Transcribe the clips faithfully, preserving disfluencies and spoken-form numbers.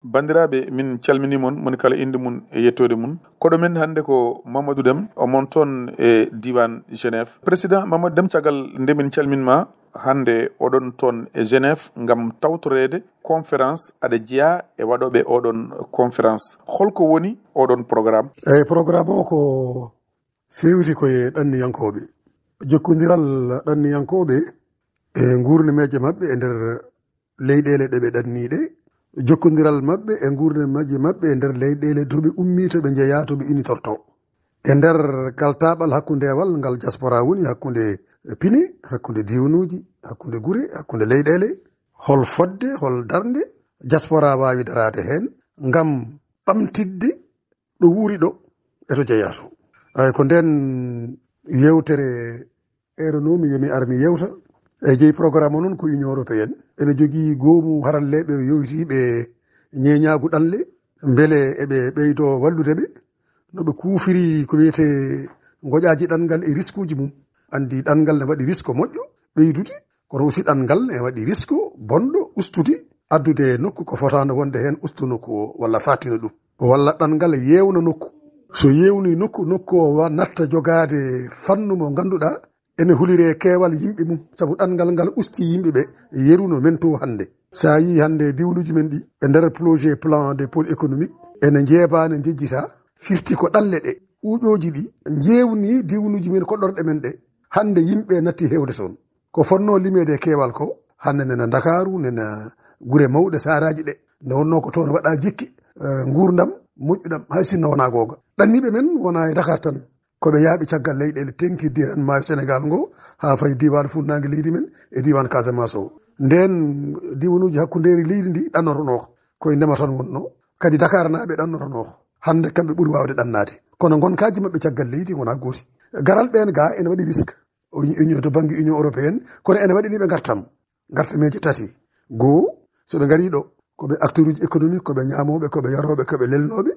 Banndiraaɓe, min calminii mon, moni kala innde mum e yettoode mum. Koɗo men hannde ko Mamadou Dem, o mon toon e diiwaan Genève. Président Mamadou Dem, caggal nde min calmin ma, hannde oɗon toon e Genève ngam tawtoreede conférence, aɗa jeyaa e waɗooɓe oɗon conférence. Holko woni oɗon programme? Eyi, programme o ko fewti ko e ɗanniyankooɓe. Jokkondiral ɗanniyankooɓe e nguurnemeeje maɓɓe e nder leyɗeele ɗe ɓe ɗanniiɗe, jokkondiral maɓɓe e nguurnemeeje maɓɓe e nder leyɗeele to ɓe ummii, to ɓe njeyaa, to ɓe initortoo. E nder kaltaaɓal hakkundeewal ngal diaspora woni hakkunde pine, hakkunde diiwanuuji, hakkunde gure, hakkunde leyɗeele, hol fodde, hol darnde diaspora waawi daraade heen ngam ɓamtidde ɗo wuuri ɗo e to jeyaa to. Ay, ko ndeen yeewtere eronoomi yo mi ar mi yeewta. E jeyi programme o noon ko Union européenne. Ene jogii goomu haralleeɓe yowitiiɓe ñeeñaagu ɗanle, mbele eɓe ɓeydoo wallude ɓe no ɓe kuufiri ko wiyetee ngoƴaaji ɗanngal e riskuuji mum. Anndi ɗanngal ne waɗi risque moƴƴo ɓeydude, kono aussi ɗanngal ne waɗi risque bonɗo ustude, addude nokku ko fotaano wonde heen, ustu nokku o walla fatina ɗum. Walla ɗanngal yeewna nokku. So yeewnii nokku, nokku o wa-, natta jogaade fannu mo ngannduɗaa ene huliree keewal yimɓe mum, sabu ɗanngal ngal usti yimɓe ɓe, yeru no men to hannde. So a yii hannde diiwanuuji men ɗi, e nder projet plan de pôle économique, ene njeebaa, ne njejjitaa, firti ko ɗanle ɗe, ɓuuƴooji ɗi, njeewnii diiwanuuji men, koɗorɗe men ɗe. Hannde yimɓe natti heewde toon. Ko fotnoo limeede e keewal ko, hannde nena Ndakaaru, nena gure mawɗe, saraaji ɗe. Nde wonnoo ko toon waɗaa jikki, eh, nguurndam moƴƴuɗam, hay sinno wonaa goonga. Ɗanniiɓe men wonaa e Dakar tan. Ko ɓe yaaɓi caggal leyɗeele teŋki diiwaan maayo Senegaal ngo, haa fayi diiwaan fuɗnaange leydi men e diiwaan Casamance o. Ndeen diiwanuuji hakkundeeri leydi ndi ɗannotonoo ko e ndema tan wonnoo. Kadi Dakaarnaaɓe ɗannotonoo ko. Hannde kamɓe ɓuri waawde ɗannaade. Kono ngonkaaji maɓɓe caggal leydi wonaa gooti. Garal ɓeen gaa ene waɗi risque. O-, Union, to bannge Union européenne, kono ene waɗi ni ɓe ngartam. Ngartameeje tati. Goo, so ɓe ngarii ɗo, ko ɓe acteuruuji économique, ko ɓe ñaamooɓe, ko ɓe yarooɓe, ko ɓe lelnooɓe,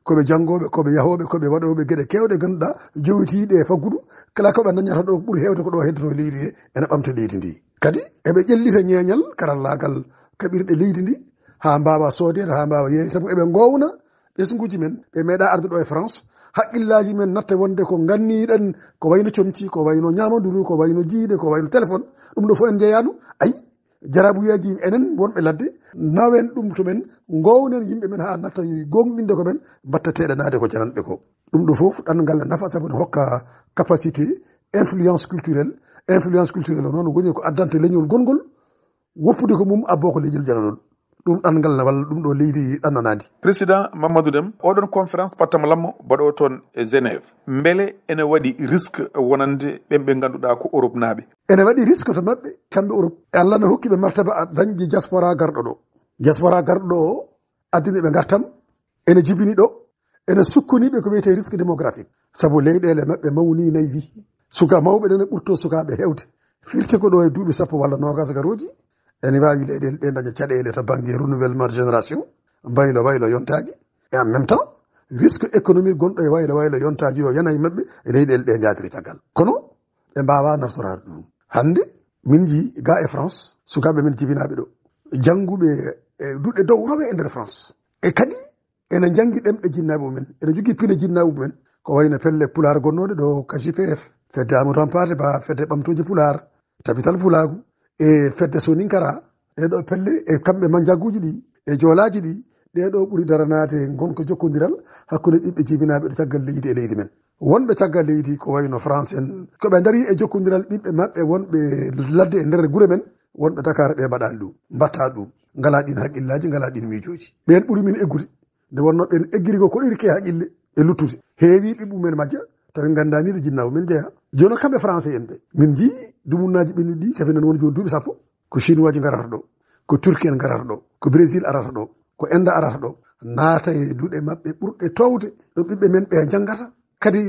ko ɓe janngooɓe, ko ɓe yahooɓe, ko ɓe waɗooɓe geɗe keewɗe ngannduɗaa jowitiiɗe e faggudu. Kala ko ɓe ndañata ɗo ɓuri heewde ko ɗo heddotoo leydi he, ene ɓamta leydi ndi. Kadi eɓe ƴellita ñeeñal karallaagal kaɓirɗe leydi ndi, haa mbaawa soodeede, haa mbaawa yeeyeede, sabu eɓe ngoowna ɓesnguuji men, ɓe meeɗaa arde ɗo e France. Haqqillaaji men natta wonde ko nganniiɗen, ko wayno comci, ko wayno ñaamanduru, ko wayno jiyde, ko wayno téléphone. Ɗum ɗo fof en njeyaano. Ayi, jarabuyaaji enen wonɓe ladde, nawen ɗum to men, ngownen yimɓe men haa natta yo goongɗinde ko men, mbatta teɗanaade ko jananɓe ko. Ɗum ɗo fof ɗanngal ne nafa, sabu ne hokka capacité influence culturelle. Influence culturelle o noon woni ko addanta leñol gonngol woppude ko mum, abboo ko leñol jananol. Ɗum ɗanngal ne walla ɗum ɗo leydi ɗannanaandi. Président Mamadou Dem, oɗon conférence pattam lammo baɗo toon e Genève, mbele ene waɗi risque wonande ɓen ɓe ngannduɗaa ko Europe naaɓe? Ene waɗi risque to maɓɓe, kamɓe Europe. E Allah ne hokki ɓe martaba a dañde diaspora garɗo ɗo. Diaspora garɗo ɗo o addini ɓe ngartam, ene jibini ɗo, ene sukkoni ɓe ko wiyetee risque démographique. Sabu leyɗeele maɓɓe mawni, nayi wi. Suka mawɓe ɗen ɓurto sukaaɓe heewde. Firti ko ɗo e duuɓi sappo walla noogas garooji, ene waawi leyɗeele ɗe daña caɗeele to bannge renouvellement de génération, mbaylo waylo yontaaji. Et en même temps, risque économique gonɗo e waylo waylo yontaaji o yana e maɓɓe, leyɗeele ɗe njaatiri caggal. Kono ɓe mbaawaa naftoraade ɗum. Hannde, min njii ga e France, sukaaɓe men jibinaaɓe ɗo, jannguɓe e duɗe dow rowe e nder France. E kadi, ene njanngi ɗemɗe jinnaaɓe mumen, ene njogii pine jinnaaɓe mumen. Ko wayno pelle Pulaar gonnooɗe ɗo, K J P F, Fedde Amadou Hampâté Bâ, Fedde Ɓamtooje Pulaar, Tabital Pulaagu, e Fedde Soninkara. Ɗee ɗo pelle, e kamɓe manjaguuji ɗi, e joolaaji ɗi, ɗee ɗo ɓuri daranaade ngonka jokkondiral hakkunde ɓiɓɓe jibinaaɓe ɗo caggal leydi e leydi men. Wonɓe caggal leydi ko wayno France en, ko ɓe ndarii e jokkondiral ɓiɓɓe maɓɓe wonɓe ladde e nder gure men, wonɓe Dakar, ɓe mbaɗaani ɗum, mbaɗtaa ɗum, ngalaa ɗiin haqqillaaji, ngalaa ɗiin miijooji. Ɓeen ɓuri min eggude. Nde wonnoo ɓeen eggiri ko koɗirki e haqqille e luttude. Heewii ɓiɓɓe mumen majja, tawi nganndaa ni ɗo jinnaaɓe men jeyaa. Jooni noon kamɓe Français en ɓe, min njii dumunnaaji ɓennuɗi ɗi, safi nan woni jooni duuɓi sappo, ko Chinois ji ngarata ɗo, ko Turki en ngarata ɗo, ko Brésil arata ɗo, ko Inde arata ɗo, naata e duɗe maɓɓe ɓurɗe toowde, ɗo ɓiɓɓe men ɓe njanngata. Kadi,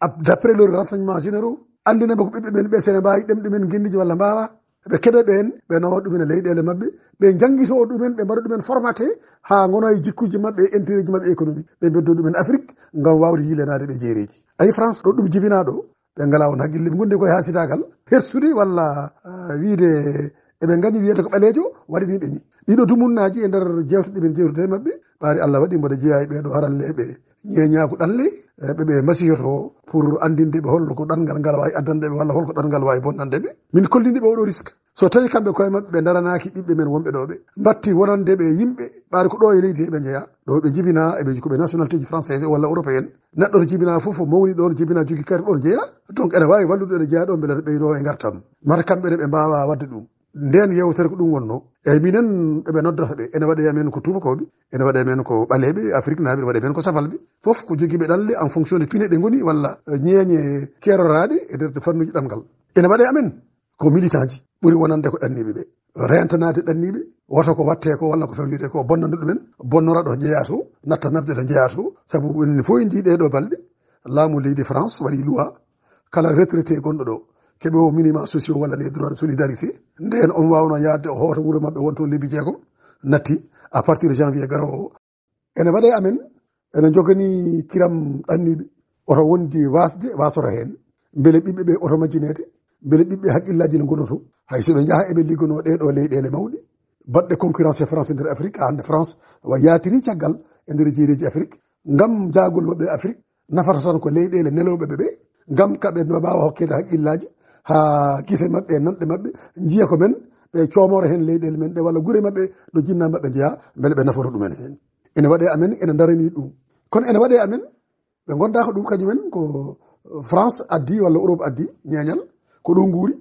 ab-, d'après leurs renseignements généraux, anndina ɓe ko ɓiɓɓe men ɓe, sene mbaawi ɗemɗe men ngenndiije walla mbaawaa. Ɓe keɗa ɓeen, ɓe nawa ɗumen e leyɗeele maɓɓe, ɓe njanngitoo ɗumen, ɓe mbaɗa ɗumen formaté haa ngona e jikkuuji maɓɓe, e intérêt ji maɓɓe économique. Ɓe mbeddoo ɗumen Afrique ngam waawde yiilenaade ɓe jeereeji. Ayi, France, ɗo ɗum jibinaa ɗo, ɓe ngalaa oon haqqille, ɓe ngondi koye haasidaagal, hersude walla, ah, wiyde eɓe ngañi wiyde ko ɓaleejo waɗani ɓe ni. Ɗiɗo dumunnaaji e nder jeewte ɗe min jeewtude e maɓɓe, ɓaari Allah waɗi mboɗo jeyaa e ɓee ɗoo haralleeɓe ñeeñaaku ɗanle, e ɓe ɓe masiyoto pour anndinde ɓe holno ko ɗanngal ngal waawi addande ɓe walla holko ɗanngal waawi bonnande ɓe. Min kollini ɓe oɗo risque. So tawi kamɓe koye maɓɓe ɓe daranaaki ɓiɓɓe men wonɓe ɗo ɓe, mbatti wonande ɓe yimɓe, ɓaari ko ɗo e leydi he ɓe njeyaa, ɗo ɓe jibinaa, eɓe ko ɓe nationalité ji française walla européenne. Neɗɗo to jibinaa fof, o mawni ɗon, jibinaa jogii kayit ɗon jeyaa. Donc ene waawi wallude ene jeyaa ɗon mbele ene ɓeydoo e ngartam. Mata kamɓe ne ɓe mbaawaa waɗde ɗum. Ndeen yeewtere ko ɗum wonnoo. Eeyi, minen ɓe ɓe noddata ɓe, ene waɗe amen ko tuubakooɓe, ene waɗe amen ko ɓaleeɓe, afriknaaɓe, ene waɗe amen ko safalɓe. Fof ko jogiiɓe ɗanle en fonction de pine ɗe ngoni walla, eh, ñeeñe keeroraaɗe e nder fannuuji ɗanngal. Ene waɗe amen ko militant ji ɓuri wonande ko ɗanniiɓe ɓe. Reentanaade ɗanniiɓe, wota ko waɗtee ko walla ko fewjete ko bonnande ɗumen, bonnora ɗo jeyaa to, natta nabde ɗo jeyaa to, sabu enen fof en njii ɗee ɗoo balɗe, laamu leydi France waɗi loi, kala retraité gonɗo ɗo, keɓoowo minima sociaux walla les droits de solidarité, ndeen on waawno yaade o hoota wuro maɓɓe won toon lebbi jeegom, natti, à partir de janvier garoowo. Ene waɗe amen, ene njoganii kiram ɗanniiɓe, oto wondi waasde, waasora heen, mbele ɓiɓɓe ɓe oto majjineede, mbele ɓiɓɓe haqqillaaji ne ngonoto, hay so ɓe njaha eɓe liggonoo ɗee ɗoo leyɗeele mawɗe, baɗɗe concurrence e France e nder Afrique, hannde France wa yaatiri caggal e nder jeereeji Afrique, ngam jaagol maɓɓe e Afrique, nafata tan ko leyɗeele nelooɓe ɓe ɓe, ngam kaɓe no mbaawa hokkeede haqqillaaji haa gite maɓɓe e nanɗe maɓɓe njiya ko men, ɓe coomora heen leyɗeele men ɗe walla gure maɓɓe ɗo jinnaaɓe maɓɓe njeyaa, mbele ɓe naforo ɗumen heen. Ene waɗe amen, ene daranii ɗum. Kono ene waɗe amen, ɓe ngondaaka ɗum kañumen ko France addi walla Europe addi ñeeñal, ko ɗum nguuri.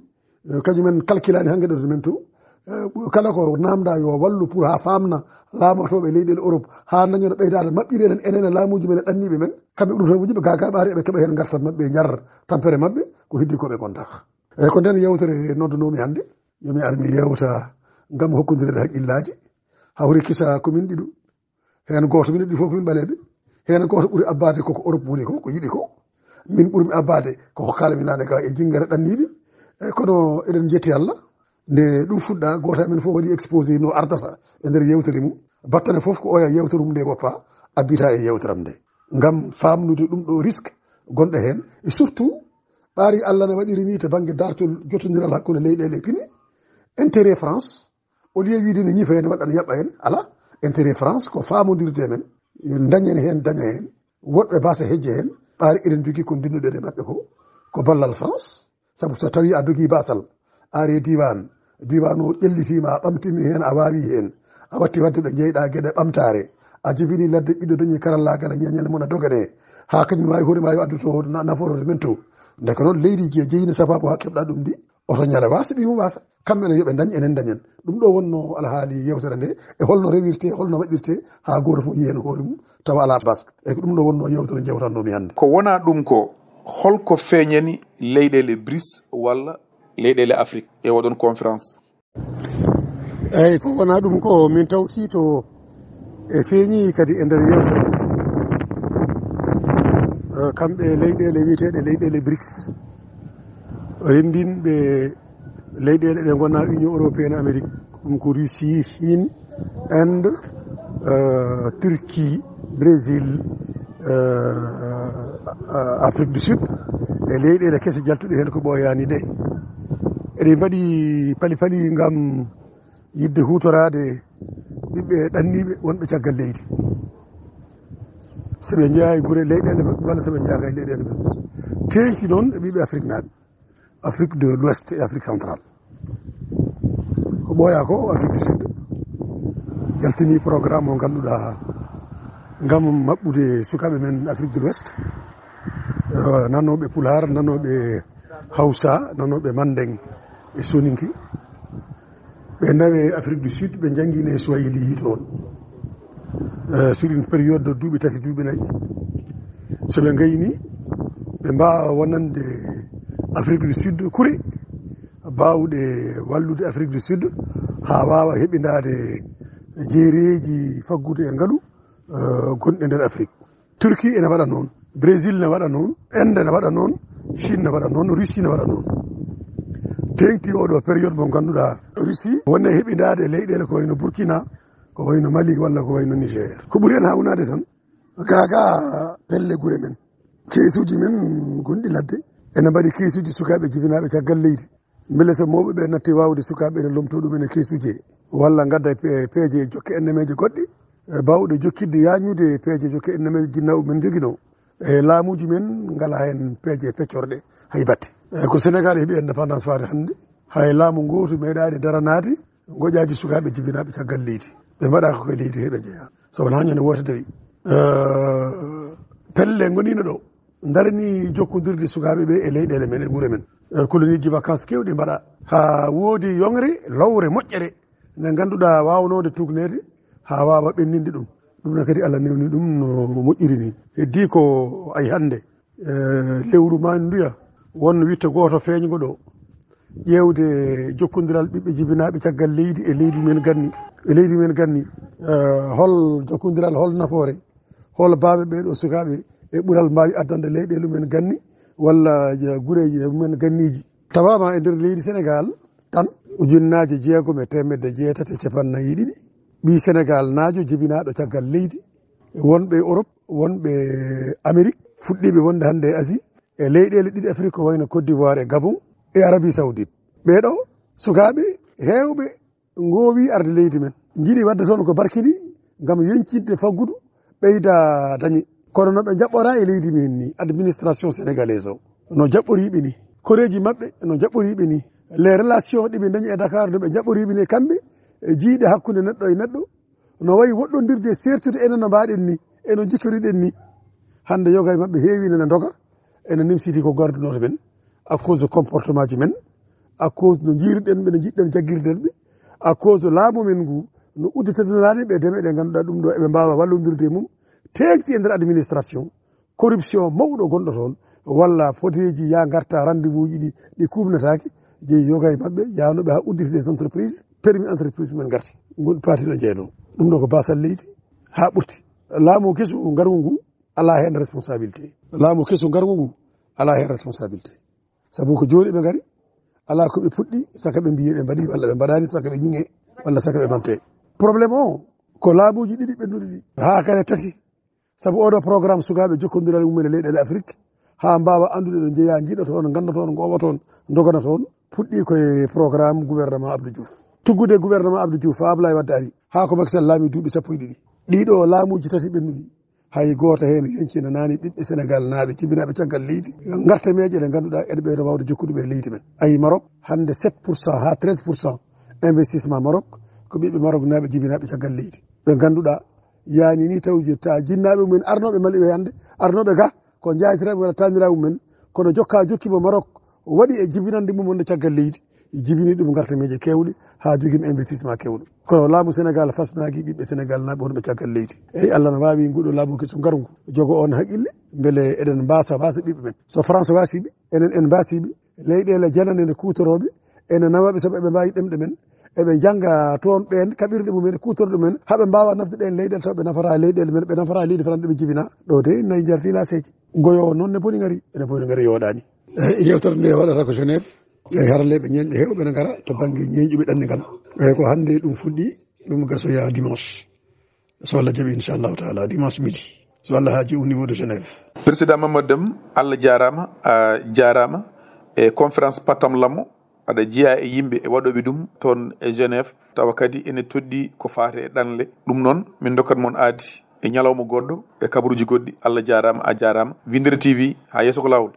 Eh, kañumen kalkilaani hannde ɗo to men to. Eh, ɓu-, kala ko naamnda yo wallu pour haa faamna laamotooɓe leyɗeele Europe, haa dañono ɓeydaade maɓɓire enen, enen e laamuuji men e ɗanniiɓe men. Kamɓe ko ɗum tan wujji ɓe gaagaa ɓaari eɓe keɓa heen ngartam maɓɓe, njar tampere maɓɓe, ko heddi ko ɓe ngondaaka. Eeyi, ko ndeen yeewtere noddanoomi hannde, yo mi ar mi yeewta ngam hokkondireede haqqillaaji. Hawri kisa ko min ɗiɗo. Heen gooto min ɗi fof ko min ɓaleeɓe. Heen gooto ɓuri abbaade koko Europe woni ko, ko yiɗi ko. Min ɓurmi abbaade ko hokkaade mi naane ga e jinngere ɗanniiɓe. Eeyi, kono eɗen njetti Allah. Nde ɗum fuɗɗa, gooto amen fof waɗi exposé no ardata e nder yeewtere mum. Battane fof ko oya yeewtere mum nde woppa, abbita e yeewtere am nde. Ngam faamnude ɗum ɗo risque gonɗo heen. E surtout, ɓaari Allah ne waɗiri ni to bannge dartol jotondiral hakkunde leyɗeele e pine. Intérêt France, au lieu wiide ne ñifa heen, waɗa no yaɓɓa heen, alaa. Intérêt France ko faamondirde men, dañen heen, daña heen. Woɗɓe baasa hejje heen, ɓaari eɗen njogii ko ndinnuɗen e maɓɓe ko, ko ballal France. Sabu so tawii a dogii baasal, a ari e diiwaan, diiwaan o ƴellitiima, a ɓamtini heen, a waawii heen, a watti waɗde ɗo njeyɗaa geɗe ɓamtaare, a jibinii ladde ɓiɗɗo dañi karallaagal e ñeeñal mum a dogane, haa kañum waawi hoore maa yo addu to na-, nafoore men to. Ndeke noon leydi je-, jeyini sabaabu haa keɓɗaa ɗum ndi, oto ñala waasa, ɓiyum waasa. Kamɓe ne yo ɓe ndañ, enen ndañen. Ɗum ɗo wonno alhaali yeewtere nde, e holno rewirte, holno waɗirte haa gooto fof yiya heen hoore mum, tawa alaa bas. E ko ɗum ɗo wonno yeewtere nde njewtannomi hannde. Ko wonaa ɗum ko, holko feeñani leyɗeele brics walla leyɗeele Afrik e oɗon conférence? Eeyi, ko wonaa ɗum ko min tawti to e feeñi kadi e nder yeewtere. Eh, kamɓe leyɗeele wiyeteeɗe leyɗeele brics, renndinɓe leyɗeele ɗe ngonaa Union Européenne Amérique, ɗum ko Russie, Chine, Inde, eh, Turquie, Brésil, eh, eh, Afrique du Sud, e leyɗeele kese jaltuɗe heen ko ɓooyaani ɗe. Eɗen mbaɗi pali pali ngam yiɗde huutoraade ɓiɓɓe ɗanniiɓe wonɓe caggal leydi. So ɓe njeyaa e gure leyɗeele maɓɓe walla so ɓe njaaka e leyɗeele maɓɓe. Teeŋti noon e ɓiɓɓe Afriknaaɓe, Afrique de l'Ouest et Afrique centrale. Ko ɓooyaa ko Afrique du Sud jaltini programme mo ngannduɗaa ngam maɓɓude sukaaɓe men Afrique de l'Ouest, eh, nanooɓe Pulaar, nanooɓe Hawsa, nanooɓe Mandeng e Soninke. Ɓe nawe Afrique du Sud, ɓe njanngine Swahili toon. Eh, sur une période de duuɓi tati, duuɓi nayi. So ɓe ngayni, ɓe mbaawa wonande Afrique du Sud kure, baawɗe wallude Afrique du Sud haa waawa heɓindaade jeereeji faggudu e ngalu, eh, gonɗi e nder Afrique. Turquie ene waɗa noon, Brésil ne waɗa noon, Inde ne waɗa noon, Chine ne waɗa noon, Russie ne waɗa noon. Teeŋti oɗo période mo ngannduɗaa Russie wonde heɓindaade leyɗeele ko wayno Burkina, ko wayno Mali walla ko wayno Niger. Ko ɓuri en haawnaade tan, gaagaa pelle gure men, keesuuji men gonɗi ladde, ene mbaɗi keesuuji sukaaɓe jibinaaɓe caggal leydi. Mbele so mawɓe ɓe natti waawde sukaaɓe ene lomtoo ɗum ene keesuuji he. walla ngadda pe-, peeje jokke ennemeeje goɗɗe, e baawɗe jokkidde yaañude peeje jokke ennemeeje jinnaaɓe men njoginoo. E laamuuji men ngalaa heen peeje peccorɗe hay batte. E ko Senegaal heɓi indépendance faade hannde, hay laamu ngootu meeɗaani daranaade ngoƴaaji sukaaɓe jibinaaɓe caggal leydi. Ɓe mbaɗaaka koye leydi he ɓe njeyaa. So wonaa ñande woote dawi. Eh, pelle ngoniino ɗo, ndarani jokkondirde sukaaɓe ɓe e leyɗeele men e gure men. Eh, colonie ji vacances keewɗi mbaɗa. Haa woodi yongre, lowre, moƴƴere nde ngannduɗaa waawnoode tugneede haa waawa ɓenninde ɗum. Ɗum ne kadi Allah newni ɗum no moƴƴiri ni. Heddii ko ay hannde, eh, lewru maa nduya, won witte gooto feeñgo ɗo. Ƴeewde jokkondiral ɓiɓɓe jibinaaɓe caggal leydi e leydi men ganni. E leydi men ganni, eh, hol jokkondiral, hol nafoore, hol baaɓe ɓee ɗo sukaaɓe e ɓural mbaawi addande leyɗeele men ganni walla je-, gureeji men ganniiji? Tawaama e nder leydi Senegaal tan, ujunnaaje jeegom e teemedde jeetati e cappannayi e ɗiɗi ɓii Senegaal naajo jibinaaɗo caggal leydi, wonɓe e Europe, wonɓe Amérique, fuɗɗiiɓe wonde hannde e Asie, e leyɗeele ɗiɗi Afrique ko wayno Côte d'Ivoire e Gabon e Arabie Saoudite. Ɓee ɗo sukaaɓe heewɓe ngoowi arde leydi men. Njiɗi waɗde toon ko barkini ngam yoñcinde faggudu, ɓeyda dañi. Kono no ɓe njaɓɓoraa e leydi men ni, administration sénégalaise o, no jaɓɓoriiɓe ni, koreeji maɓɓe no jaɓɓoriiɓe ni, les relations ɗi ɓe dañi e Dakar no ɓe jaɓɓoriiɓe ni, kamɓe e jiyɗe hakkunde neɗɗo e neɗɗo, no wayi woɗɗondirde e seertude enen no mbaaɗen ni, e no njikkoriɗen ni. Hannde yoga e maɓɓe heewi nana ndoga, ene nimsiti ko gardunooto men, à cause de comportement ji men, à cause no njiiruɗen ɓe, no njiɗɗen jaggirden ɓe, à cause de laamu men ngu, no udditadanaade ɓe deme ɗe ngannduɗaa ɗum ɗo eɓe mbaawa wallondirde e mum, teeŋti e nder administration, corruption mawɗo gonɗo toon, walla podeeji yaa ngarta rendez-vous ji ɗi, ɗi kuuɓnataake, jeyi yoga e maɓɓe, yaanooɓe haa udditi des entreprises, permis entreprise men ngarti. Ngun paati no jeynoo. Ɗum ɗo ko baasal leydi haa ɓurti. Laamu kesu ngarngu ngu alaa heen responsabilité. Laamu kesu ngarngu ngu alaa heen responsabilité. Sabu ko jooni ɓe ngari, alaa ko ɓe puɗɗi, saka ɓe mbiye ɓe mbaɗi, walla ɓe mbaɗaani, saka ɓe ñiŋe, walla saka ɓe mante. Problème o, ko laamuuji ɗiɗi ɓennuɗi ɗi. Haa kare tati. Sabu oɗo programme sukaaɓe jokkondiral mum e leyɗeele Afrique, haa mbaawa anndude ɗo njeyaa, njiɗa toon, ngannda toon, ngoowa toon, ndogana toon, puɗɗi koye programme gouvernement Abdou Diouf. Tuggude gouvernement Abdou Diouf, haa Ablaye Wade ari, haa ko Macky Sall laami duuɓi sappo e ɗiɗi. Ɗiɗo laamuuji tati ɓennuɗi, hay gooto heen yoñcinanaani ɓiɓɓe Senegaal naaɓe, jibinaaɓe caggal leydi, ngartameeje ɗe ngannduɗaa eɗe ɓeydo waawde jokkude ɓe leydi men. Ayi Maroc, hannde sept pour cent haa treize pour cent investissement Maroc, ko ɓiɓɓe Maroc naaɓe, jibinaaɓe caggal leydi. Ɓe ngannduɗaa, yaani ni tawde ta jinnaaɓe mumen arnooɓe Mali ɓe hannde, arnooɓe ga, ko njaaytiraaɓe walla taaniraaɓe mumen, kono jokka jokki mo Maroc waɗi e jibinande mum wonde caggal leydi, jibini ɗum ngartameeje keewɗe, haa jogii investissement keewɗo. Kono laamu Senegaal fasnaaki ɓiɓɓe Senegaal naaɓe wonɓe caggal leydi. Eyi, Allah no waawi nguɗo laamu kesu ngarngu jogo on haqqille, mbele eɗen mbaasa waasa ɓiɓɓe men. So France waasi ɓe, enen en mbaasi ɓe, leyɗeele janane ne kuutorooɓe, ene nawaɓe sabu eɓe mbaawi ɗemɗe men, eɓe njannga toon ɓeen kaɓirɗe mumen, kuutorɗe mumen, haa ɓe mbaawa nafde ɗeen leyɗeele taw ɓe nafata leyɗeele men, ɓe nafata leydi Farance ɓe jibina. Ɗo de nayi njarti laaseeji. Goyo noon ne boni ngari, ene boni ngari yooɗaani. Eyi, yewtere nde waɗata ko Genève. Eyi, haralleeɓe ñeeñɓe heewɓe ne ngara to bannge ñeeñɗuɓe ɗanndigal. Eyi, ko hannde ɗum fuɗɗi, ɗum gasoya dimanche. So Allah jaɓi, inchallahu taala, dimanche midi. So Allah haaji au niveau de Genève. Président Mamadou Deme, Allah jaaraama, a jaaraama e conférence Patam Lamo, aɗa jeyaa e yimɓe e waɗooɓe ɗum toon e Genève, tawa kadi ene toɗɗi ko faati e ɗanle. Ɗum noon, min ndokkat mon aadi e ñalawma goɗɗo e kabaruuji goɗɗi. Allah jaaraama, a jaaraama. Windere T V, haa yeeso ko laawol.